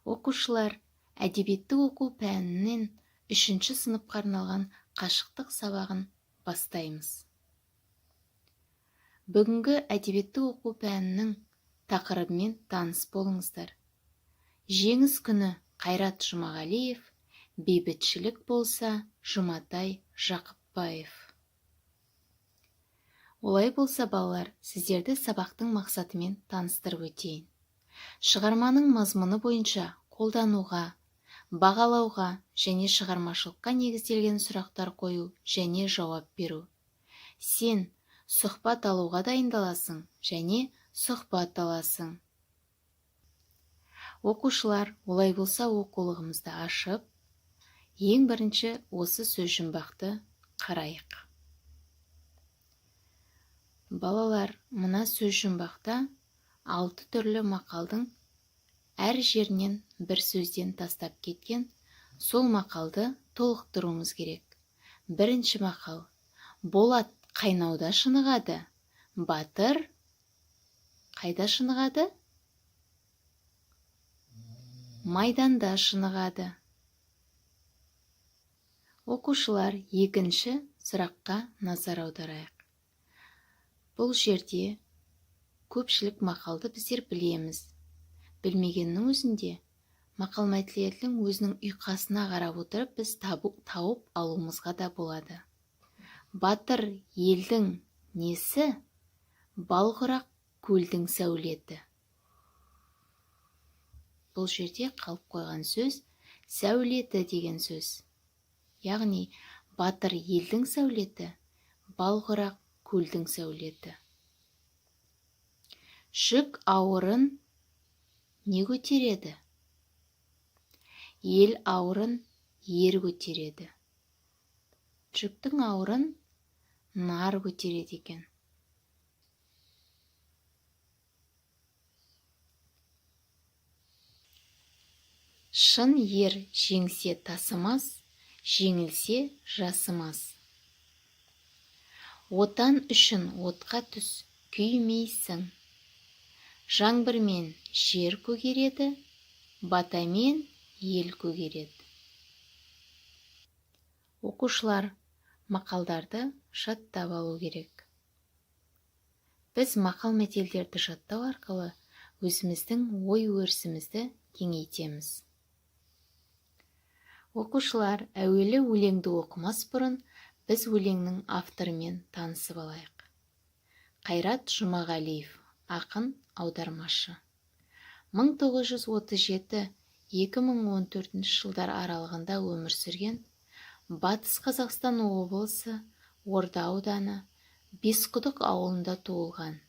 Оқушылар, әдебиетті оқу пәнінен 3-ші сыныпқа арналған қашықтық сабағын бастаймыз. Бүгінгі әдебиетті оқу пәнінің тақырыбымен таныс болыңыздар. Жеңіс күні Қайрат Жұмағалиев, бейбітшілік болса Жұматай Жақыпбаев. Олай болса, балалар, сіздерді сабақтың мақсатымен таныстырып өтейін. Шығарманың мазмұны бойынша қолдануға, бағалауға және шығармашылыққа негізделген сұрақтар қою және жауап беру. Сен сұхбат алуға дайындаласың және сұхбат аласың. Оқушылар, олай болса оқулығымызды ашып, ең бірінші осы сөзжұмбақты қарайық. Балалар, мына сөзжұмбақта 6 түрлі мақалдың әр жерінен бір сөзден тастап кеткен, сол мақалды толықтыруымыз керек. Бірінші мақал: болат қайнауда шынығады, батыр қайда шынығады? Майданда шынығады. Оқушылар, екінші сұраққа назар аударайық. Бұл жерде көпшілік мақалды біздер білеміз. Білмегеннің өзінде мақал-мәтелдердің өзінің ұйқасына қарап отырып біз тауып алуымызға да болады. Батыр елдің несі, балғұрақ көлдің сәулеті. Бұл жерде қалып қойған сөз сәулеті деген сөз. Яғни батыр елдің сәулеті, балғұрақ көлдің сәулеті. Жүк ауырын не көтереді? Ел ауырын ер көтереді. Жүктің ауырын нар көтереді екен. Шын ер жеңсе тасымас, жеңілсе жасымас. Отан үшін отқа түс, күймейсің. Жаңбырмен жер көгереді, батамен ел көгереді. Оқушылар, мақалдарды жаттап алу керек. Біз мақал-мәтелдерді жаттау арқылы өзіміздің ой-өрісімізді кеңейтеміз. Оқушылар, әуелі өлеңді оқымас бұрын біз өлеңнің авторымен танысып алайық. Қайрат Жұмағалиев, ақын, аудармашы. 1937-2014 жылдар аралығында өмір сүрген, Батыс Қазақстан облысы Орда ауданы Бесқұдық ауылында туылған.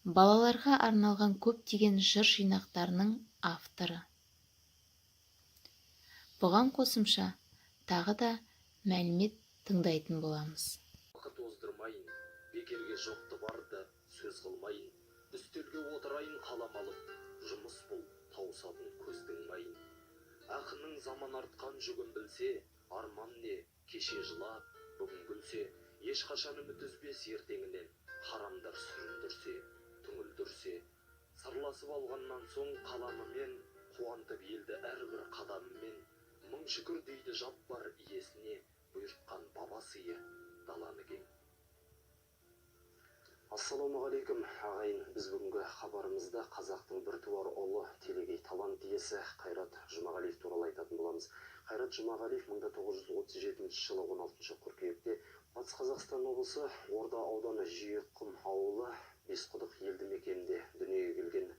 Балаларға арналған көптеген жыр жинақтарының авторы. Бұған қосымша тағы да мәлімет тыңдайтын боламыз. Уақыт оздырмайын, бекерге жоқты барды сөз қылмайын, үстелге отырайын қалам алып, жұмыс бұл тауысатын көздің майын. Ақынның заман артқан жүгін білсе, арман не, кеше жылап, бүгін күлсе, ешқашан үміт үзбес ертеңінен, харамдар сүріндірсе, түңілдірсе, сырласып алғаннан соң қаламымен, қуантып елді әрбір қадамымен, мың шүкір дейді жаппар иесіне, бұйыртқан баба сыйы даланы кең. Ассалаумағалейкум, ағайын. Біз бүгінгі хабарымызда қазақтың біртуар ұлы, телегей талант иесі Қайрат Жұмағалиев туралы айтатын боламыз. Қайрат Жұмағалиев 1937 жылы 16 қыркүйекте Батыс Қазақстан облысы Орда ауданы Жүйекқұм ауылы Бесқұдық елді мекенінде дүниеге келген.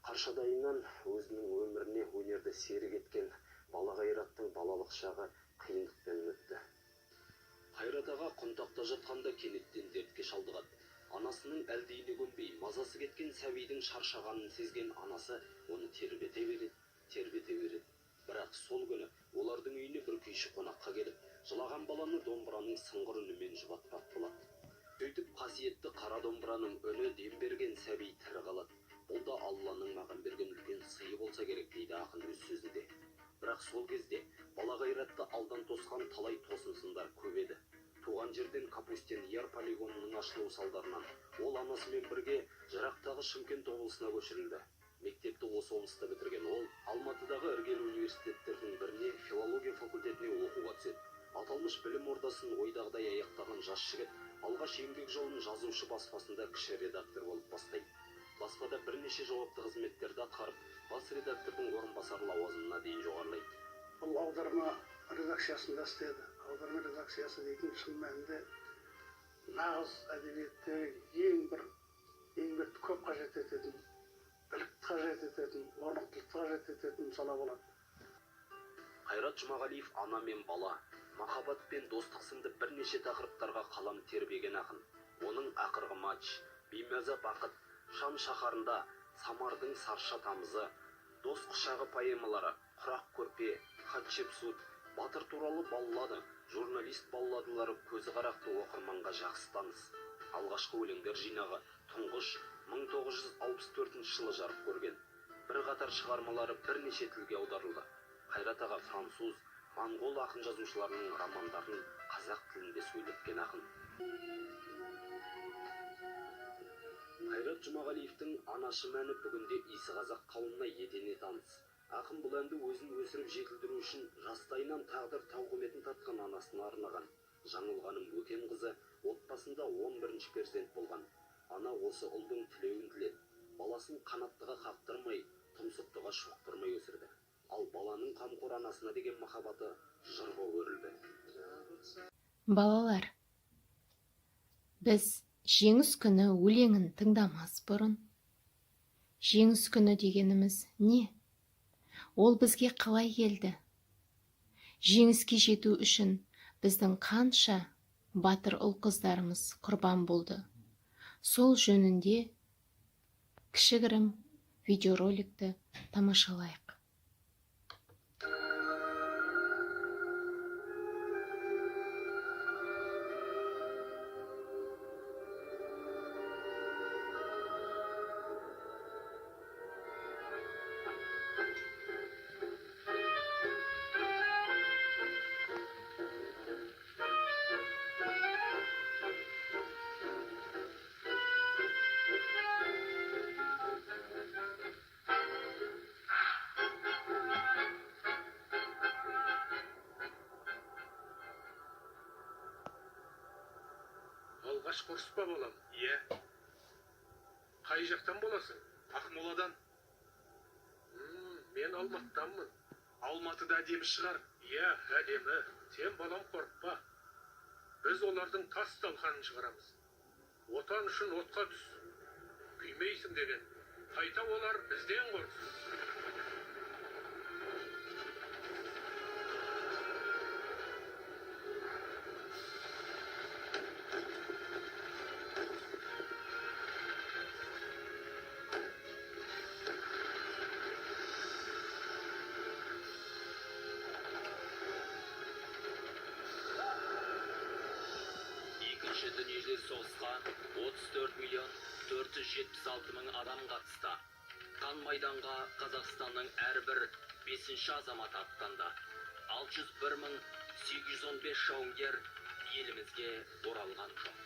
Қаршадайынан өзінің өміріне өнерді серік еткен бала Қайраттың балалық шағы қиындықпен өтті. Қайрат аға құнтақта жатқанда кенеттен дертке шалдығады. Анасының әлдиіне көнбей, мазасы кеткен сәбидің шаршағанын сезген анасы оны тербете береді, тербете береді. Бірақ сол күні олардың үйіне бір күйші қонаққа келіп, жылаған баланы домбыраның сыңғыр үнімен жұбатпақ болады. Сөйтіп қасиетті қара домбыраның үні дем берген сәби тірі қалады. Бұл да Алланың маған берген үлкен сыйы болса керек, дейді ақын өз сөзінде. Бірақ сол кезде бала Қайратты алдан тосқан талай тосын сындар көп еді. Туған жерден Капустин Яр полигонының ашылуы салдарынан ол анасымен бірге жырақтағы Шымкент облысына көшірілді. Мектепті осы облыста бітірген ол Алматы Алматыдағы іргелі университеттердің біріне филология факультетіне оқуға түседі. Аталмыш білім ордасын ойдағыдай аяқтаған жас жігіт алғаш еңбек жолын жазушы баспасында кіші редактор болып бастайды. Баспада бірнеше жауапты қызметтерді атқарып, бас редактордың орынбасары лауазымына дейін жоғарылайды. Бұл аударма редакциясында істеді. Аударма редакциясы дейтін шын мәнінде нағыз әдебиеттегі ең бір еңбекті көп қажет ететін, білікті қажет ететін, орнықтылықты қажет ететін сала болады. Қайрат Жұмағалиев ана мен бала, махаббат пен достық сынды бірнеше тақырыптарға қалам тербеген ақын. Оның ақырғы матч, беймаза бақыт, Шам шаһарында, Самардың сарша тамызы, дос құшағы поэмалары, құрақ көрпе, Хатшепсут, батыр туралы баллада, журналист балладалары көзі қарақты оқырманға жақсы таныс. Алғашқы өлеңдер жинағы тұңғыш 1964 жылы жарық көрген. Бірқатар шығармалары бірнеше тілге аударылды. Қайрат аға француз, моңғол ақын жазушыларының романдарын қазақ тілінде сөйлеткен ақын. Қайрат Жұмағалиевтің Анашым әні бүгінде иісі қазақ қауымына етене таныс. Ақын бұл әнді өзін өсіріп жетілдіру үшін жастайынан тағдыр тауқыметін тартқан анасына арнаған. Жаңылғаным Өкенқызы отбасында 11-ші перзент болған. Ана осы ұлдың тілеуін тіледі. Баласын қанаттыға қақтырмай, тұмсықтыға шоқтырмай өсірді. Ал баланың қамқор анасына деген махаббаты жырға өрілді. Балалар, біз Жеңіс күні өлеңін тыңдамас бұрын, Жеңіс күні дегеніміз не? Ол бізге қалай келді? Жеңіске жету үшін біздің қанша батыр ұл-қыздарымыз құрбан болды? Сол жөнінде кішігірім видеороликті тамашалайық. Алғашқы ұрыс па, балам? Иә. Қай жақтан боласың? Ақмоладан. Мен Алматыданмын. Алматыда әдемі шығар. Иә, әдемі. Сен, балам, қорықпа. Біз олардың тас талқанын шығарамыз. Отан үшін отқа түс. Күймейсің деген. Қайта олар бізден қорықсын. Екінші дүниежүзілік соғысқа 34 миллион 476 мың адам қатысты. Қан майданға Қазақстанның әрбір 5-ші азаматы аттанды. 601 мың 815 жауынгер елімізге оралған жоқ.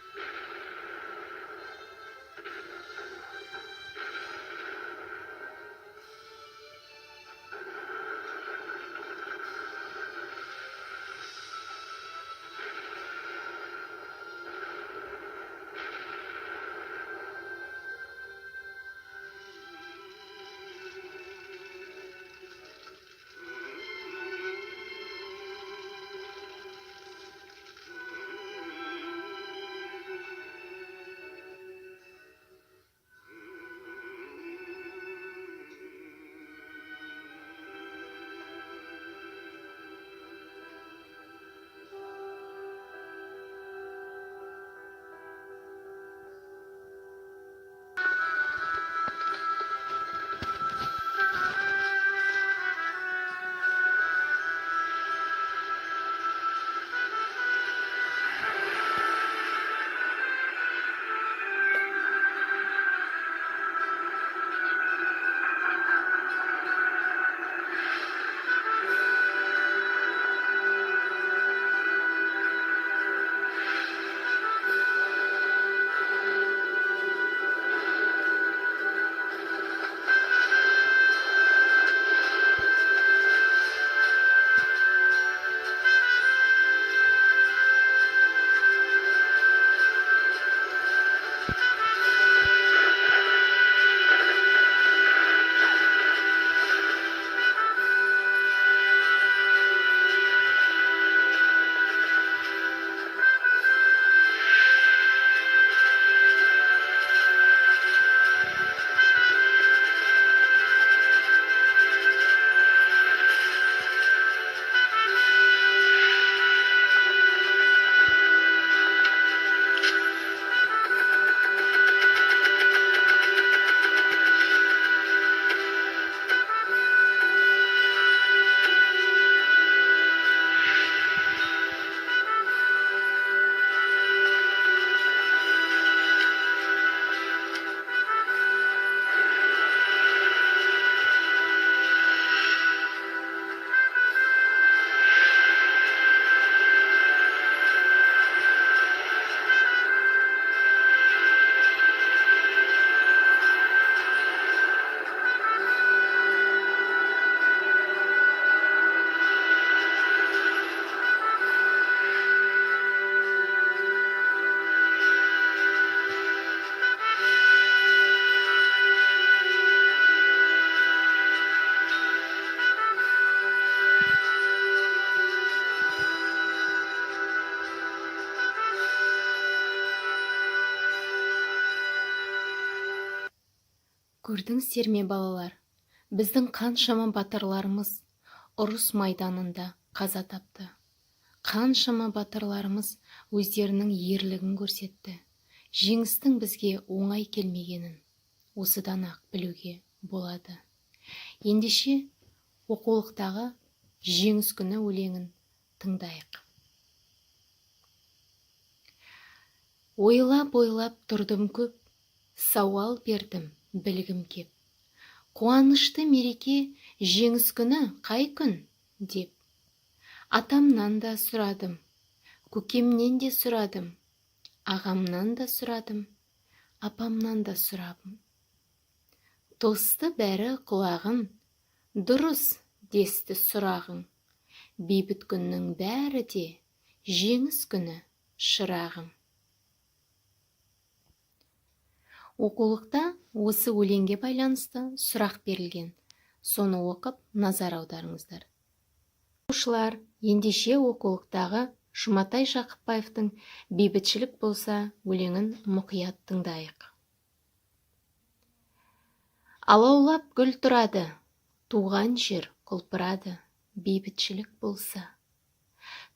Көрдіңіздер ме, балалар, біздің қаншама батырларымыз ұрыс майданында қаза тапты. Қаншама батырларымыз өздерінің ерлігін көрсетті. Жеңістің бізге оңай келмегенін осыдан-ақ білуге болады. Ендеше оқулықтағы Жеңіс күні өлеңін тыңдайық. Ойлап-ойлап тұрдым көп, сауал бердім білгім кеп. Қуанышты мереке Жеңіс күні қай күн деп. Атамнан да сұрадым, көкемнен де сұрадым, ағамнан да сұрадым, апамнан да сұрадым. Тосты бәрі құлағын, дұрыс десті сұрағың. Бейбіт күннің бәрі де Жеңіс күні, шырағым. Оқулықта осы өлеңге байланысты сұрақ берілген. Соны оқып назар аударыңыздар. Оқушылар, ендеше оқулықтағы Жұматай Жақыпбаевтың Бейбітшілік болса өлеңін мұқият тыңдайық. Алаулап гүл тұрады, туған жер құлпырады, бейбітшілік болса.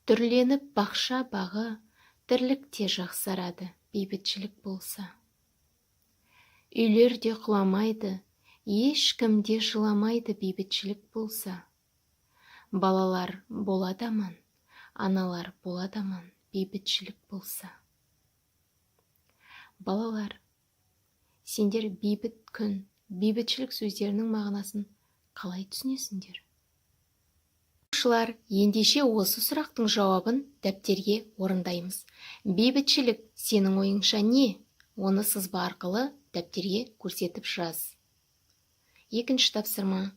Түрленіп бақша бағы, тірлік те жақсарады, бейбітшілік болса. Үйлер де құламайды, ешкім де жыламайды, бейбітшілік болса. Балалар болады аман, аналар болады аман, бейбітшілік болса. Балалар, сендер бейбіт күн, бейбітшілік сөздерінің мағынасын қалай түсінесіңдер? Оқушылар, ендеше осы сұрақтың жауабын дәптерге орындаймыз. Бейбітшілік сенің ойыңша не? Оны сызба арқылы дәптерге көрсетіп жаз. Екінші тапсырма.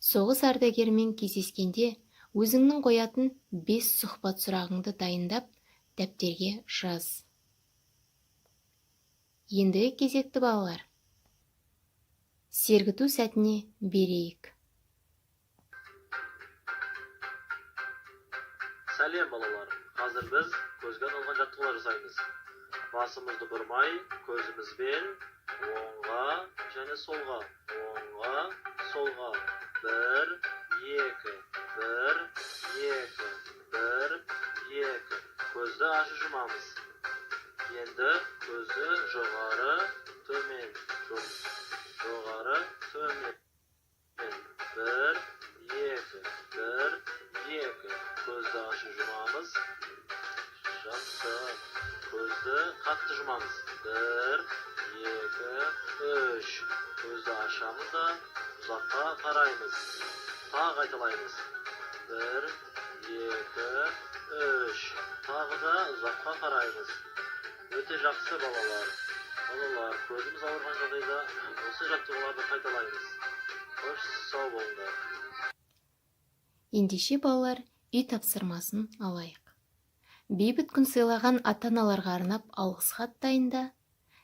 Соғыс ардагерімен кездескенде өзіңнің қоятын 5 сұхбат сұрағыңды дайындап дәптерге жаз. Ендігі кезекті балалар, сергіту сәтіне берейік. Сәлем, балалар. Қазір біз көзге арналған жаттығулар жасаймыз. Басымызды бұрмай, көзімізбен оңға және солға, оңға, солға. 1, 2, 1, 2, 1, 2. Көзді ашып жұмамыз. Енді көзді жоғары, төмен, жоғары, төмен. 1, 2, 1, 2. Көзді ашып жұмамыз. Жақсы. Көзді қатты жұмамыз. 1, 2, 3. Көзді ашамыз да ұзаққа қараймыз. Тағы қайталаймыз. 1, 2, 3. Тағы да ұзаққа қараймыз. Өте жақсы, балалар. Балалар, көзіміз ауырған жағдайда осы жаттығуларды қайталаймыз. Қош, сау болыңдар. Ендеше, балалар, үй тапсырмасын алайық. Бейбіт күн сыйлаған ата-аналарға арнап алғыс хат дайында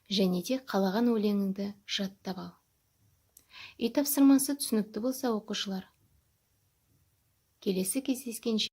және де қалаған өлеңіңді жаттап ал. Үй тапсырмасы түсінікті болса, оқушылар, келесі кездескенше.